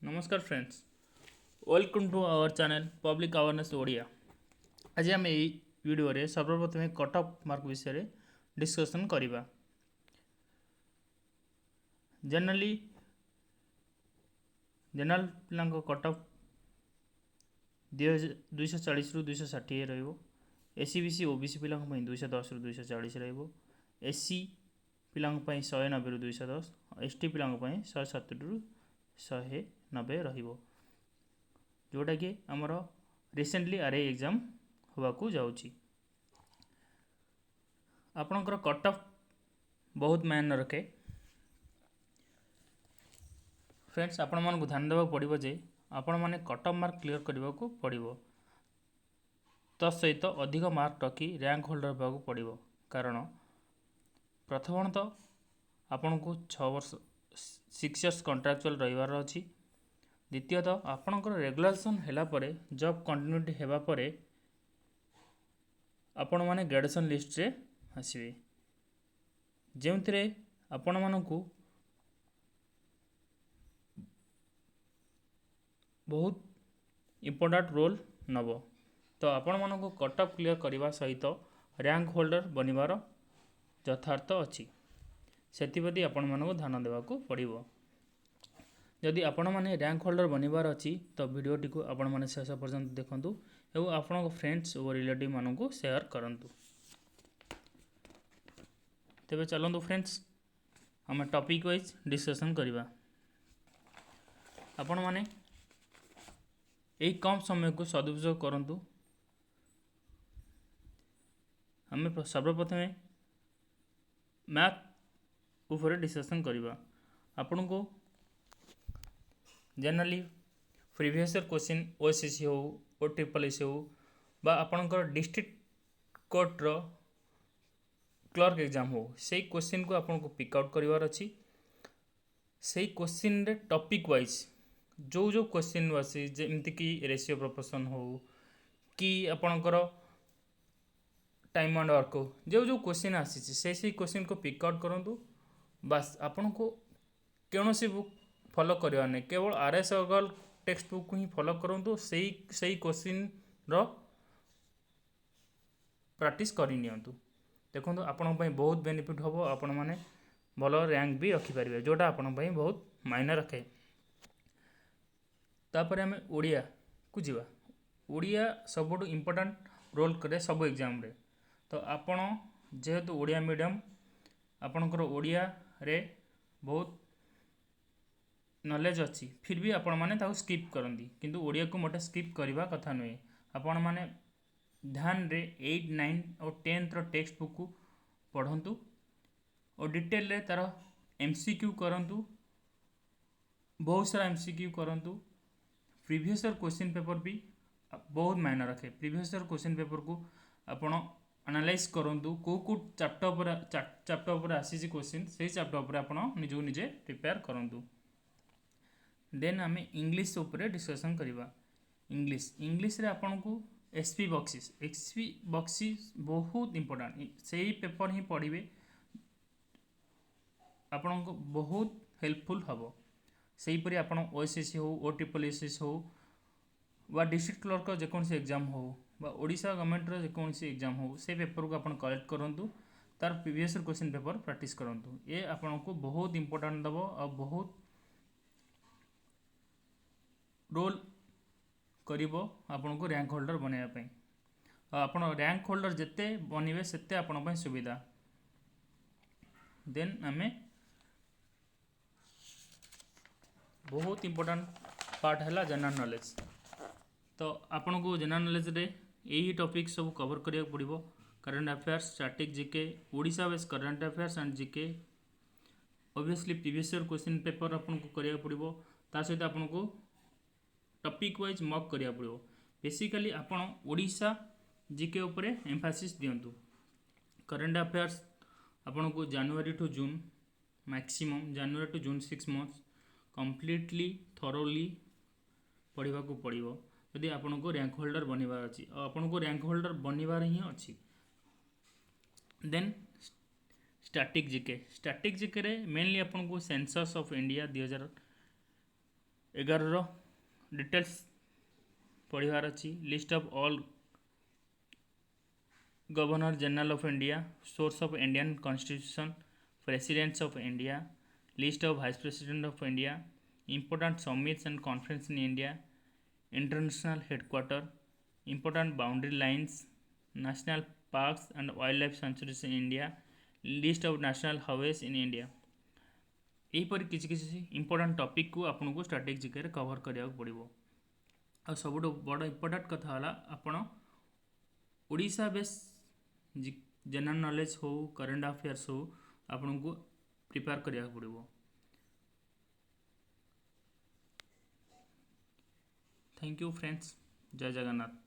ନମସ୍କାର friends, welcome to our channel Public Awareness Odia. ଆଜି ଆମେ ଏଇ ଭିଡ଼ିଓରେ ସର୍ବପ୍ରଥମେ କଟ୍ ଅଫ୍ ମାର୍କ ବିଷୟରେ ଡିସ୍କସନ୍ କରିବା। ଜେନେରାଲି ଜେନେରାଲ ପିଲାଙ୍କ କଟ୍ ଅଫ୍ 240ରୁ 260 ରହିବ। SEBC, OBC ପିଲାଙ୍କ ପାଇଁ 210ରୁ 240 ରହିବ। ଏସ୍ ସି ପିଲାଙ୍କ ପାଇଁ 190ରୁ 210, ଏସ୍ ଟି ପିଲାଙ୍କ ପାଇଁ 170ରୁ 190 ରହିବ, ଯେଉଁଟାକି ଆମର ରିସେଣ୍ଟଲି ଆର୍ I exam ହେବାକୁ ଯାଉଛି। ଆପଣଙ୍କର କଟ୍ ଅଫ୍ ବହୁତ ମାଇନେ ରଖେ। ଫ୍ରେଣ୍ଡସ୍, ଆପଣମାନଙ୍କୁ ଧ୍ୟାନ ଦେବାକୁ ପଡ଼ିବ ଯେ ଆପଣମାନେ କଟ୍ ଅଫ୍ ମାର୍କ କ୍ଲିୟର୍ କରିବାକୁ ପଡ଼ିବ, ତା ସହିତ ଅଧିକ ମାର୍କ ରଖି ର୍ୟାଙ୍କ ହୋଲ୍ଡର ହେବାକୁ ପଡ଼ିବ। କାରଣ ପ୍ରଥମତଃ ଆପଣଙ୍କୁ 6 ବର୍ଷ, 6 ଇୟର୍ସ କଣ୍ଟ୍ରାକ୍ଚୁଆଲ୍ ରହିବାର ଅଛି। ଦ୍ୱିତୀୟତଃ, ଆପଣଙ୍କର ରେଗୁଲାରାଇଜେସନ୍ ହେଲା ପରେ, ଜବ୍ କଣ୍ଟିନ୍ୟୁଟି ହେବା ପରେ ଆପଣମାନେ ଗ୍ରାଡୁଏସନ୍ ଲିଷ୍ଟରେ ଆସିବେ, ଯେଉଁଥିରେ ଆପଣମାନଙ୍କୁ ବହୁତ ଇମ୍ପୋର୍ଟାଣ୍ଟ ରୋଲ୍ ନେବ। ତ ଆପଣମାନଙ୍କୁ କଟ୍ ଅଫ୍ କ୍ଲିୟର୍ କରିବା ସହିତ ର୍ୟାଙ୍କ ହୋଲ୍ଡର ବନିବାର ଯଥାର୍ଥ ଅଛି। ସେଥିପ୍ରତି ଆପଣମାନଙ୍କୁ ଧ୍ୟାନ ଦେବାକୁ ପଡ଼ିବ। ଯଦି ଆପଣମାନେ ର୍ୟାଙ୍କ ହୋଲ୍ଡର ବନିବାର ଅଛି, ତ ଭିଡ଼ିଓଟିକୁ ଆପଣମାନେ ଶେଷ ପର୍ଯ୍ୟନ୍ତ ଦେଖନ୍ତୁ ଏବଂ ଆପଣଙ୍କ ଫ୍ରେଣ୍ଡସ୍ ଓ ରିଲେଟିଭ୍ ମାନଙ୍କୁ ସେୟାର କରନ୍ତୁ। ତେବେ ଚାଲନ୍ତୁ ଫ୍ରେଣ୍ଡସ୍, ଆମେ ଟପିକ୍ ୱାଇଜ୍ ଡିସ୍କସନ୍ କରିବା। ଆପଣମାନେ ଏଇ କମ୍ ସମୟକୁ ସଦୁପଯୋଗ କରନ୍ତୁ। ଆମେ ସର୍ବପ୍ରଥମେ ମ୍ୟାଥ୍ ଉପରେ ଡିସ୍କସନ୍ କରିବା। ଆପଣଙ୍କୁ generally previous year question, OSSC ହେଉ, OSSS ହେଉ ବା ଆପଣଙ୍କର ଡିଷ୍ଟ୍ରିକ୍ଟ କୋର୍ଟର କ୍ଲର୍କ ଏକ୍ଜାମ୍ ହେଉ, ସେଇ କୋଶ୍ଚିନ୍କୁ ଆପଣଙ୍କୁ ପିକ୍ ଆଉଟ୍ କରିବାର ଅଛି। ସେଇ କୋଶ୍ଚିନ୍ରେ ଟପିକ୍ ୱାଇଜ୍ ଯେଉଁ ଯେଉଁ କୋଶ୍ଚିନ୍ ଆସି, ଯେମିତିକି ରେସିଓ ପ୍ରପୋର୍ସନ୍ ହେଉ କି ଆପଣଙ୍କର ଟାଇମ୍ ଆଣ୍ଡ ୱାର୍କ ହେଉ, ଯେଉଁ ଯେଉଁ କୋଶ୍ଚିନ୍ ଆସିଛି, ସେଇ ସେଇ କୋଶ୍ଚିନ୍କୁ ପିକ୍ ଆଉଟ୍ କରନ୍ତୁ। ବାସ୍, ଆପଣଙ୍କୁ କୌଣସି ବୁକ୍ ଫଲୋ କରିବାର ନାହିଁ। କେବଳ ଆର୍ ଏସ୍ ଅଗ୍ରୱାଲ ଟେକ୍ସଟ ବୁକ୍କୁ ହିଁ ଫଲୋ କରନ୍ତୁ। ସେଇ ସେଇ କୋଶ୍ଚିନ୍ର ପ୍ରାକ୍ଟିସ୍ କରିନିଅନ୍ତୁ। ଦେଖନ୍ତୁ, ଆପଣଙ୍କ ପାଇଁ ବହୁତ ବେନିଫିଟ୍ ହେବ। ଆପଣମାନେ ଭଲ ର୍ୟାଙ୍କ ବି ରଖିପାରିବେ, ଯେଉଁଟା ଆପଣଙ୍କ ପାଇଁ ବହୁତ ମାଇନେ ରଖେ। ତାପରେ ଆମେ ଓଡ଼ିଆକୁ ଯିବା। ଓଡ଼ିଆ ସବୁଠୁ ଇମ୍ପୋର୍ଟାଣ୍ଟ ରୋଲ୍ କରେ ସବୁ ଏକ୍ଜାମ୍ରେ। ତ ଆପଣ ଯେହେତୁ ଓଡ଼ିଆ ମିଡ଼ିୟମ୍, ଆପଣଙ୍କର ଓଡ଼ିଆରେ ବହୁତ ନଲେଜ୍ ଅଛି, ଫିର୍ ବି ଆପଣମାନେ ତାକୁ ସ୍କିପ୍ କରନ୍ତି। କିନ୍ତୁ ଓଡ଼ିଆକୁ ମୋଟେ ସ୍କିପ୍ କରିବା କଥା ନୁହେଁ। ଆପଣମାନେ ଧ୍ୟାନରେ 8, 9 ଓ 10ଥର ଟେକ୍ସଟ ବୁକ୍କୁ ପଢ଼ନ୍ତୁ ଓ ଡିଟେଲରେ ତା'ର MCQ କରନ୍ତୁ, ବହୁତ ସାରା MCQ କରନ୍ତୁ। ପ୍ରିଭିୟସ୍ ଇୟର୍ କୋଶ୍ଚିନ୍ ପେପର୍ ବି ବହୁତ ମାଇନେ ରଖେ। ପ୍ରିଭିୟସ୍ ଇୟର୍ କୋଶ୍ଚିନ୍ ପେପର୍କୁ ଆପଣ ଆନାଲାଇଜ୍ କରନ୍ତୁ। କେଉଁ କେଉଁ ଚାପ୍ଟର ଉପରେ ଆସିଛି କୋଶ୍ଚିନ୍, ସେଇ ଚାପ୍ଟର ଉପରେ ଆପଣ ନିଜକୁ ନିଜେ ପ୍ରିପେୟାର କରନ୍ତୁ। ଦେନ୍ ଆମେ ଇଂଲିଶ ଉପରେ ଡିସ୍କସନ୍ କରିବା। ଇଂଲିଶରେ ଆପଣଙ୍କୁ SP Bakshi, SP Bakshi ବହୁତ ଇମ୍ପୋର୍ଟାଣ୍ଟ। ସେଇ ପେପର୍ ହିଁ ପଢ଼ିବେ, ଆପଣଙ୍କୁ ବହୁତ ହେଲ୍ପଫୁଲ୍ ହେବ। ସେହିପରି ଆପଣ OSSC ହେଉ, OSSS ହେଉ ବା ଡିଷ୍ଟ୍ରିକ୍ଟ କ୍ଲର୍କର ଯେକୌଣସି ଏକ୍ଜାମ୍ ହେଉ ବା ଓଡ଼ିଶା ଗଭର୍ଣ୍ଣମେଣ୍ଟର ଯେକୌଣସି ଏକ୍ଜାମ୍ ହେଉ, ସେ ପେପରକୁ ଆପଣ କଲେକ୍ଟ କରନ୍ତୁ। ତାର ପ୍ରିଭିୟସ୍ କୋଶ୍ଚିନ୍ ପେପର୍ ପ୍ରାକ୍ଟିସ୍ କରନ୍ତୁ। ଏ ଆପଣଙ୍କୁ ବହୁତ ଇମ୍ପୋର୍ଟାଣ୍ଟ ଦେବ ଆଉ ବହୁତ ରୋଲ୍ କରିବ ଆପଣଙ୍କୁ ର୍ୟାଙ୍କ ହୋଲ୍ଡର ବନାଇବା ପାଇଁ। ଆଉ ଆପଣ ର୍ୟାଙ୍କ ହୋଲ୍ଡର ଯେତେ ବନିବେ, ସେତେ ଆପଣଙ୍କ ପାଇଁ ସୁବିଧା। ଦେନ୍ ଆମେ ବହୁତ ଇମ୍ପୋର୍ଟାଣ୍ଟ ପାର୍ଟ ହେଲା ଜେନେରାଲ ନଲେଜ୍। ତ ଆପଣଙ୍କୁ ଜେନେରାଲ ନଲେଜରେ ଏଇ ଟପିକ୍ ସବୁ କଭର୍ କରିବାକୁ ପଡ଼ିବ: current affairs, static GK, Odisha base current affairs and GK, obviously previous year question paper ଆପଣଙ୍କୁ କରିବାକୁ ପଡ଼ିବ। ତା ସହିତ ଆପଣଙ୍କୁ ଟପିକ୍ ୱାଇଜ୍ ମକ୍ କରିବାକୁ ପଡ଼ିବ। ବେସିକାଲି ଆପଣ ଓଡ଼ିଶା ଜିକେ ଉପରେ ଏମ୍ଫାସିସ୍ ଦିଅନ୍ତୁ। କରେଣ୍ଟ ଆଫେୟାର୍ସ ଆପଣଙ୍କୁ January to June, maximum January to June, 6 months completely thoroughly ପଢ଼ିବାକୁ ପଡ଼ିବ, ଯଦି ଆପଣଙ୍କୁ ର୍ୟାଙ୍କ ହୋଲ୍ଡର ବନିବାର ଅଛି। ଆଉ ଆପଣଙ୍କୁ ର୍ୟାଙ୍କ ହୋଲ୍ଡର ବନିବାର ହିଁ ଅଛି। ଦେନ୍ ଷ୍ଟାଟିକ୍ ଜିକେ। ଷ୍ଟାଟିକ୍ ଜିକେରେ ମେନଲି ଆପଣଙ୍କୁ ସେନ୍ସସ୍ ଅଫ୍ ଇଣ୍ଡିଆ 2000 11ର ଡିଟେଲ୍ସ ପଢ଼ିବାର ଅଛି। List of all Governor General of India, source of Indian Constitution, Presidents of India, list of Vice President of India, important summits and conference in India, international headquarter, important boundary lines, national parks and wildlife sanctuaries in India, list of national highways in India। ଏହିପରି କିଛି କିଛି important ଟପିକ୍କୁ ଆପଣଙ୍କୁ static ଜିକେରେ cover କରିବାକୁ ପଡ଼ିବ। ଆଉ ସବୁଠୁ ବଡ଼ important କଥା ହେଲା, ଆପଣ ଓଡ଼ିଶା ବେସ୍ ଜେନେରାଲ ନଲେଜ ହଉ, କରେଣ୍ଟ ଆଫେୟାର୍ସ ହଉ, ଆପଣଙ୍କୁ ପ୍ରିପେୟାର କରିବାକୁ ପଡ଼ିବ। Thank you friends, Jay Jagannath.